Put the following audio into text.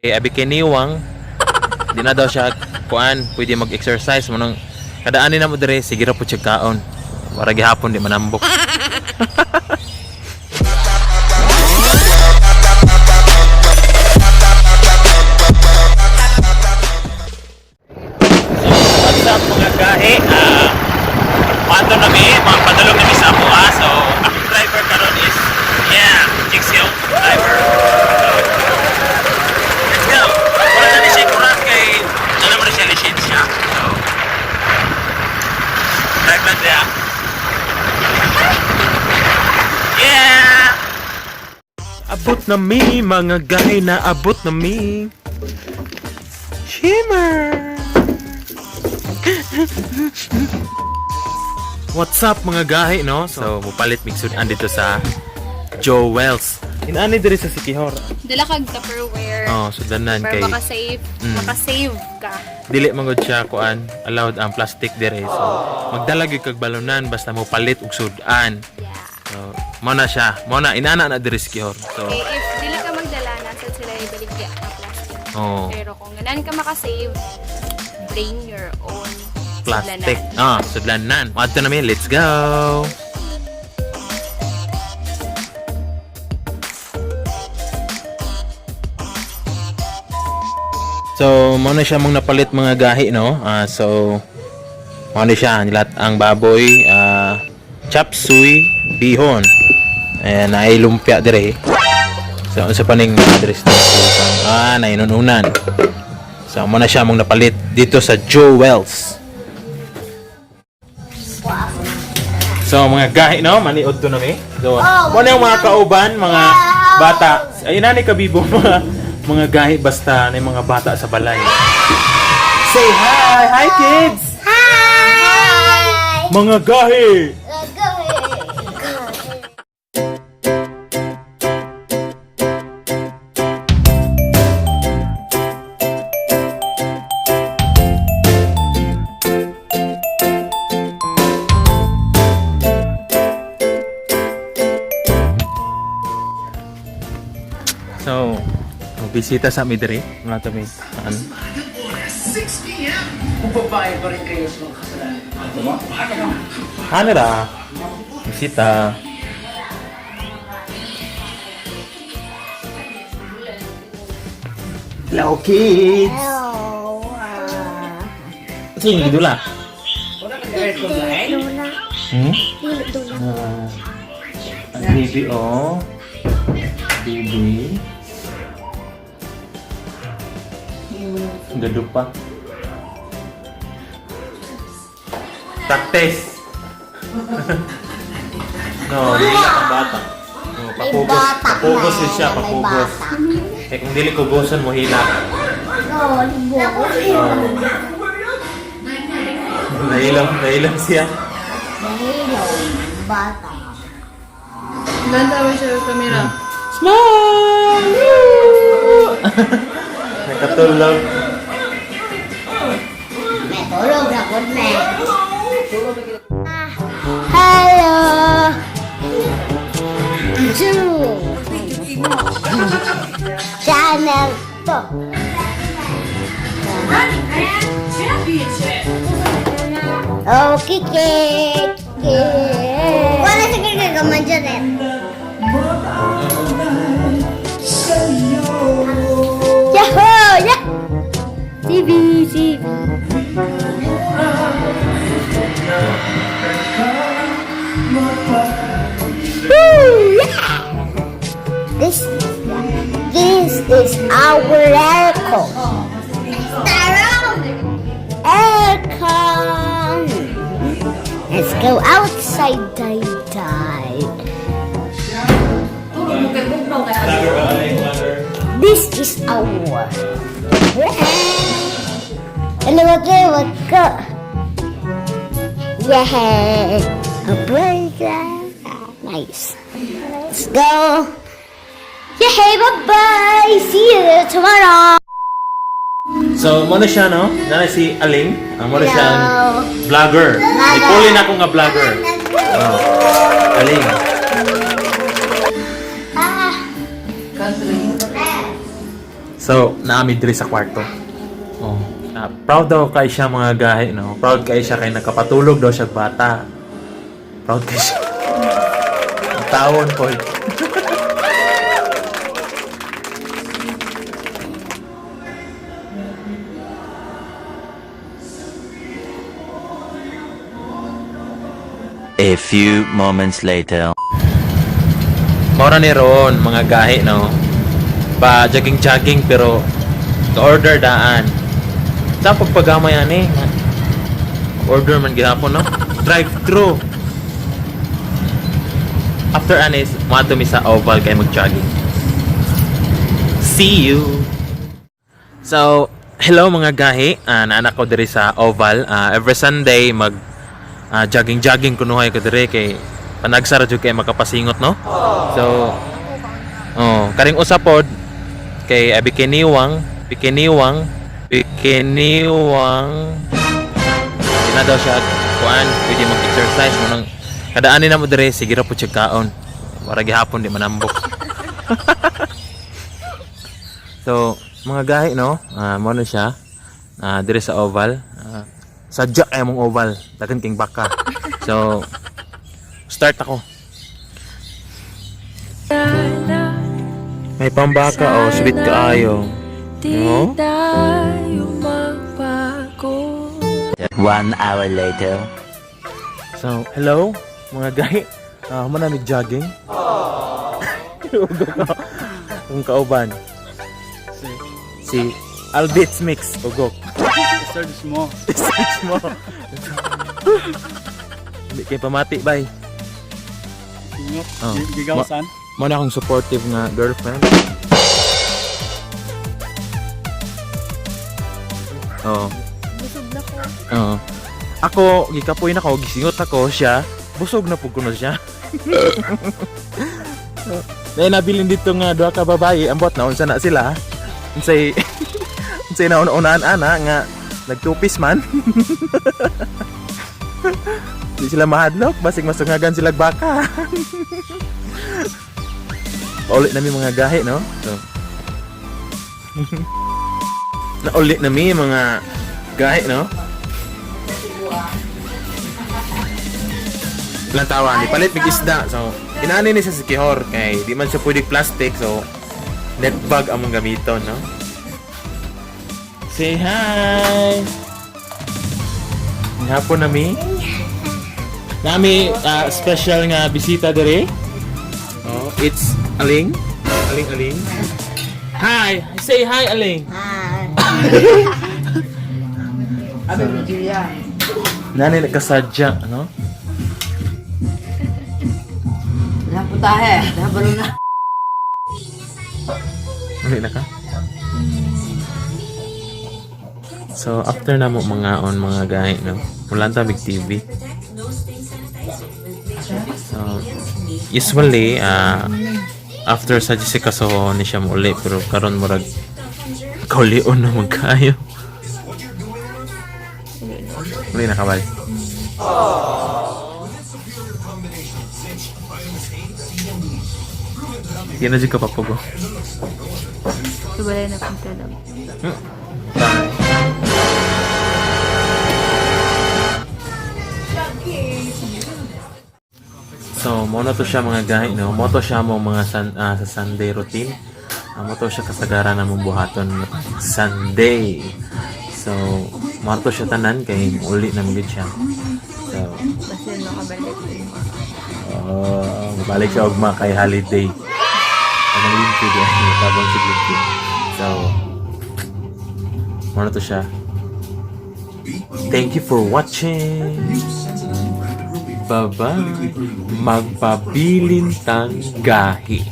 Eh, abi kay niwang, di na daw siya kuan, pwede mag-exercise mo nang kadaan na mo dire, sige ra po siya kaon. Para gihapon di manambok. So, what's up, mga gahi? Pato na mi, mga padulong na mi sa Apo. So, akong driver karon is, yeah, Jixio driver. So, let's go! Wala na ni siya kurat kay, ano mo na siya, lisensya. So, drive lang siya. Yeah! Abot na mi, mga gahi na abot na mi. Shimmer! What's up, mga gahi, no? So, mupalit mig sudan dito sa Joel's. Inaani diri sa Sikihor. Dala kag Tupperware. Oh, sudanan para kay makasave, makasave ka. Dili man gud siya kuan, allowed ang plastic dire. So, magdala gyud kag balonan basta mo palit og sudan. Yeah. So, mo na siya. Mo na inana na diri sa Sikihor. So, Okay, if dili ka magdala, nasa sila ibaligya ang plastic. Oh, Pero kung ganan ka makasave, bring your own plastic. sudlanan. Ah, sudlanan. Adto na mi, let's go. So, mo na siya mong napalit, mga gahi, no? So, mo na siya, nilat ang baboy, chop suey, bihon. Ayan, ay lumpia dire. So, unsa pa ning address na nainununan. So, mo na siya mong napalit dito sa Joel's. So, mga gahi, no? Maniod to na mi. So, mo na yung mga kauban, mga bata. Ayun na ni kabibo, mga gahi basta na yung mga bata sa balay. Say hi! Hi, kids! Hi! Mga gahi! Go. So, bisita sa mi diri. Mga to mi. Ano? 6 p.m. Kung babayad pa rin kayo sa mga kasalanan. Ano ra? Bisita. Hello, kids! Hello. Sino yung gidula? Luna. Hmm? Luna. Ang baby, oh. Baby. Gado pa. Practice! No, dili ka ang bata. No, papugos, bata papugos na yun siya, yan, may papugos. bata. Eh kung dili kugoson mo hila. No, libo. Oh. Nahilam, nahilam siya. Nahilo. Bata. Ganda ba siya camera? Smile! Nakatulog. May tulog na po na. Hello. Two. Channel to. Oh, kiki. Kiki. Wala sa kagaman dyan eh. Yahoo! Yeah! TV, TV. Woo! Yeah! This is our aircon. Aircon. Let's go outside, die, die. This is our. Hello, okay, what go? Yeah, a playground. Nice. Let's go. Yay, bye-bye. See you tomorrow. So, mo na siya, no? Nana si Aling. Mo na siya ang Hello. vlogger. Ipuli na ako nga vlogger. Oh. Aling. Ah. So, naa mi diri sa kwarto. Oh. Ah, proud daw kay siya, mga gahi, no? Proud kay siya kay nakapatulog daw siya bata. Proud kay siya. Ang tawon po. A few moments later. Mora ni Ron, mga gahi, no? Pa jogging-jogging pero ka-order daan. Sa pagpagamay ani, order man gihapon, no? Drive-thru. After anis, moadto mi sa Oval kay mag-jogging. See you. So, hello mga gahi. Naa na ko diri sa Oval. Every Sunday mag jogging jogging kunuhay ko diri kay panagsara jud kay makapasingot, no? So, oh, karing usa pod kay bikiniwang, bikiniwang, bikiniwang. Di na daw siya kuan, pwede mag-exercise mo nang kadaanin na mo diri, sige ra po siya kaon. Wara gihapon di manambok. So, mga gahi, no? Mo na siya. Dire sa Oval. Sadya kay mong oval. Daghan king baka. So, start ako. May pambaka oh, sweet kaayo. No? 1 hour later. So, hello mga gahi. Mo na jogging. Kung kauban. Si Albits Mix Ugok. Search mo. Search mo. Hindi kay pamati, bay. Ingot. Oh. Gigawasan. Mo na akong supportive nga girlfriend. Oo. Busog na ko. Oo. Ako, gikapoy na ko, gisingot ako siya. Busog na pud kuno siya. Nay nabilin dito nga duha ka babae, ambot na unsa na sila. Unsay unsay nauna-unaan ana nga nagtupis man. Di sila mahadlok, basig masungagan sila baka. Pauli nami mga gahi, no? So. Nauli nami mga gahi, no? Ilang tawa, ni palit mig isda. So, inaani ni siya sa kihor kay di man siya pwede plastic, so net bag among gamiton, no? Say hi. Hapon nami. Nami special nga bisita dere. Oh, it's Aling. Aling Aling. Hi, say hi, Aling. Ano video yan? Nani nagkasadya, no? Naputahe. Nabalo na. Uli na ka? So, after na mo mga on mga gahi, no? Wala ta big TV. So, usually, after sa Jessica Soho ni siya uli, pero karon murag kaulion na magkayo. Uli na ka ba? Di na dyan ka papugo. Wala na akong tulog. Bye. So, mo na to siya mga gahi, no? Mo to siya mo mga sa Sunday routine. Mo to siya kasagaran na mong buhaton Sunday. So, mo to siya tanan kay uli na magid siya. So, Basta yun makabalik. Oh, mabalik siya ugma kay holiday. Anong lingkod eh? Tabang si lingkod. So, mo na to siya. Thank you for watching. Bye-bye. Magpabilin tang gahi.